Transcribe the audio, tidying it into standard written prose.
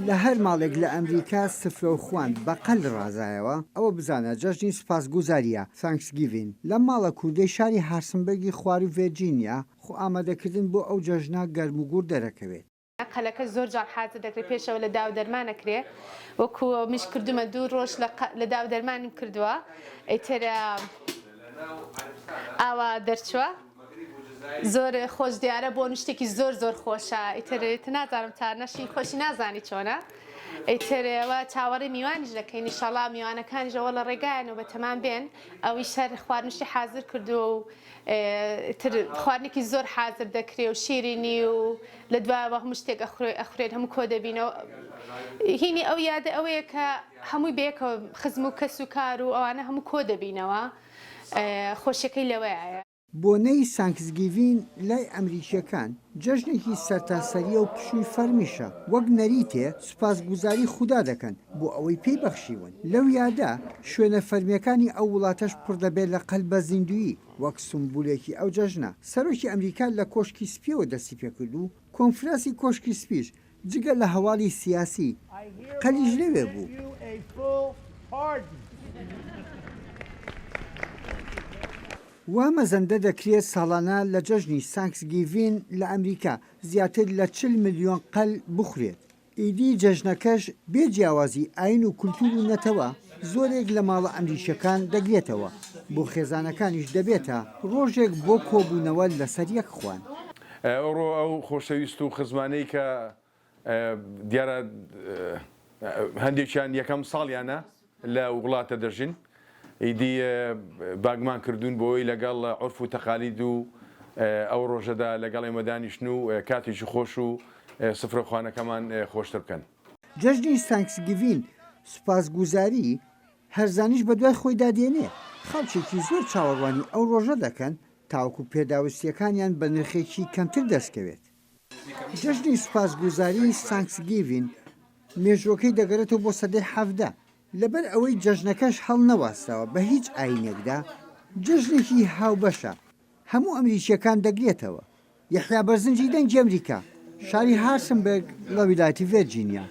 لە هەر ماڵێک لە ئەمریکا سفرە و خوان بە قەل ڕازایەوە، ئەوە بزانە جەژنی سوپاسگوزارییە، Thanksgiving، لەم ماڵە کوردەی شاری هارسنبرگی خواروو ڤێرجینیا، خۆ ئامادەکردن بۆ ئەو جەژنە گەرموگوڕ دەرەکەوێت. قەلەکە زۆر جوان حازر دەکرێت پێشەوە لە داو دەرمان ئەکرێ وەکو منیش کردومە دوو ڕۆژ لە داو دەرمانیم کردووە ئیتر ئاوا دەرچووە زۆر خۆش دیارە بۆن شتێکی زۆر زۆر خۆشە ئیتر نازانم تا نەشی خۆشی نازانی چۆنە ئیتر ئەوە چاوەڕێی میوانیش دەکەین ئیشەڵا میوانەکانیش ئەوە لە ڕێگایان و بەتەمان بێن ئەویش هەر خواردنشی حازر کردووە و ئیتر خواردنێکی زۆر حازر دەکرێ و شیرینی و لە دوایەوە هەموو شتێک ئەخورێ ئەخورێت هەموو کۆ دەبینەوە هینی ئەو یادە ئەوەیە کە هەمووی بەیەکەوە خزم و کەس و کار و ئەوانە هەموو کۆ دەبینەوە خۆشیەکەی لەوەیایە. بۆنەی Thanksgiving لای ئەمریکییەکان جەژنێکی سەرتاسەرییە و پشووی فەرمیشە، وەک نەریتێ سوپاسگوزاری خودا دەکەن بۆ ئەوەی پێی بەخشیون. لەو یادە شوێنە فەرمییەکانی ئەو وڵاتەش پڕ دەبێت لە قەل بە زیندوویی وەک سومبولێکی ئەو جەژنە. سەرۆکی ئەمریکا لە کۆشکی سپییەوە دەستیپێکرد و کۆنفراسی کۆشکی سپیش جگە لە هەواڵی سیاسی، قەلیش لەوێ بوو. وا مەزەندە دەکرێت ساڵانە لە جەژنی Thanksgiving لە ئەمریکا زیاتر لە 40 ملیۆن قەل بخورێت. ئیدی جەژنەکەش بێ جیاوازی ئاین و کولتوور و نەتەوە زۆرێک لە ماڵە ئەمریکییەکان دەگرێتەوە، بۆ خێزانەکانیش دەبێتە ڕۆژێک بۆ کۆبوونەوە لەسەر یەک خوان. ئەوڕۆ ئەو خۆشەویست و خزمانەی کە دیارە هەندێکیان یەکەم ساڵیانە لە وڵاتە دەژین ئیدی باگمان کردوون بۆی لەگەڵ عورف و تەقالید و ئەو ڕۆژەدا لەگەڵ ئێمە دانیشن و کاتێکی خۆش و سفرەخوانەکەمان خۆشتر بکەن. جەژنی Thanksgiving، سوپاسگوزاری، هەرزانیش بەدوای خۆیدا دێنێ، خەڵکێکی زۆر چاوەڕوانی ئەو ڕۆژە دەکەن تاوەکو پێداویستییەکانیان بە نرخێکی کەمتر دەستکەوێت. جەژنی سوپاسگوزاری Thanksgiving مێژووەکەی دەگەرێتەوە بۆ سەدەی 17، لەبەر ئەوەی جەژنەکەش هەڵنەواسراوە بە هیچ ئایینێکدا، جەژنێکی هاوبەشە هەموو ئەمریکییەکان دەگرێتەوە. یەحیا بەرزنجی دەنگی ئەمریکا، شاری هارسنبرگ لە ویلایەتی ڤێرجینیا.